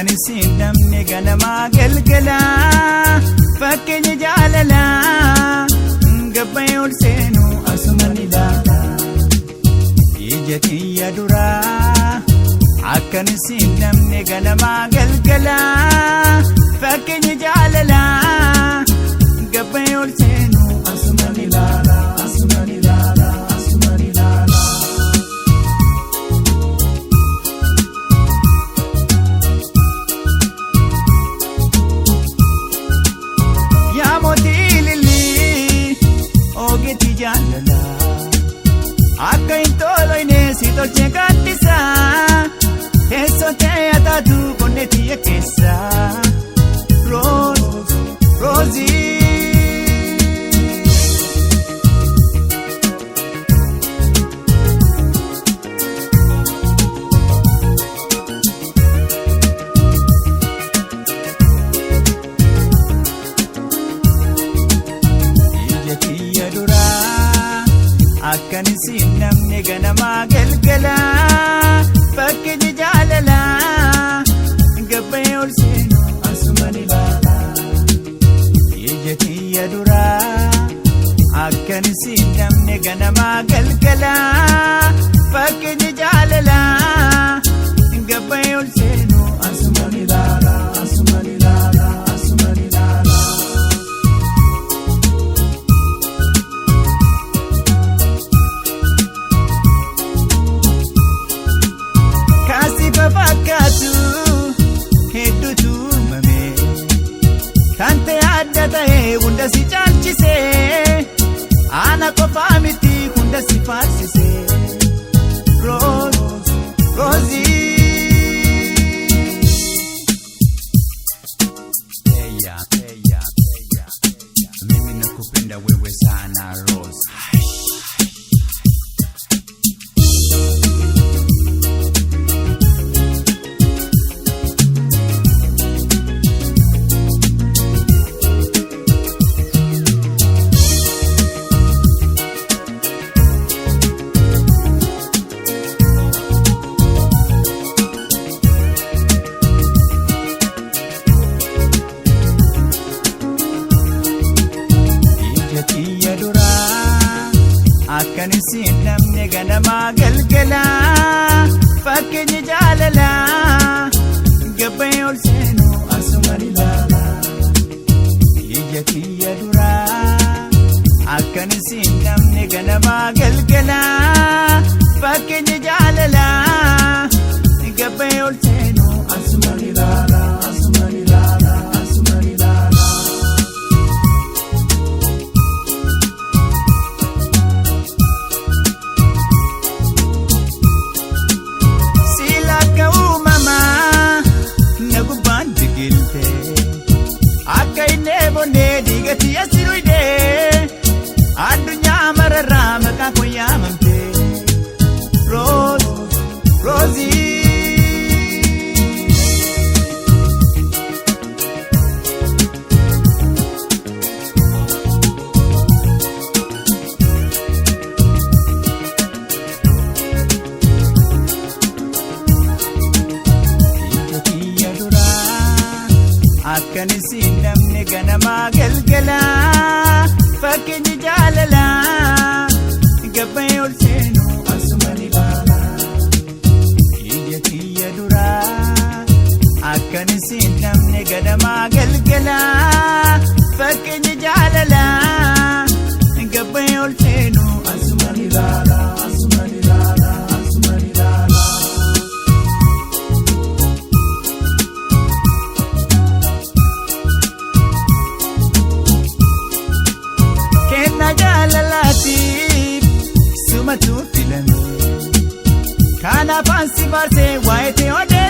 Akkan isin namni ganamaa galgalaa fakkeenya jaalalaa gabbayee ol seenu asuma ni ilaala. Ija kiyya duraa akkan isin namni ganamaa galgalaa fakkeenya jaalalaa gabbayee ol seenu asuma ni ilaala. Asuma ni ilaala. Asuma ni ilaala. Yaa mootii lillii ogeetti jaalala akka hin toloyne si tolchee gaaddisa teessoo ta'e ataatu qonnee tiyya keessa roos roozii. Ija kiyya duraa akkan isin namni ganamaa galgalaa fakkeenya jaalalaa gabbayee ol seenu asuma ni ilaala. Ija kiyya duraa akkan isin namni ganamaa galgalaa fakkeenya jaalalaa gabbayee ol seenu asuma ni ilaala. Asuma ni ilaala. Asuma ni ilaala. Kaasifa fakkaatu hedduutu uumame kan ta'e adda ta'e hunda si caalchise ana qofaa miti hunda si faarsise roos roozii. Eya, eya, eya, eya. Mimi nakupenda wewe sana Rose. Ija kiyya duraa akkan isin namni ganamaa galgalaa fakkeenya jaalalaa gabbayee ol seenu asuma ni ilaala. Ija kiyya duraa akkan isin namni ganamaa galgalaa fakkeenya jaalalaa gabbayee ol seenu asuma ni ilaala. Asuma ni ilaala. Asuma ni ilaala. Sila akka uumamaa na gubbaan biqilte akka inni bonnee diigatti asi dhuyde addunyaa mararraa maqaa koo yaamamte roos roozii. Ija kiyya duraa akkan isin namni ganamaa galgalaa fakkeenya jaalalaa gabbayee ol seenu asuma ni ilaala. Ija kiyya duraa akkan isin namni ganamaa galgalaa fakkeenya jaalalaa gabbayee ol seenu asuma ni ilaala. Asuma ni ilaala. Asuma ni ilaala. Kenna jaalalaatiif sumatu filame. Kanaaf ansi faarsee waa'ee ta'e odeesse.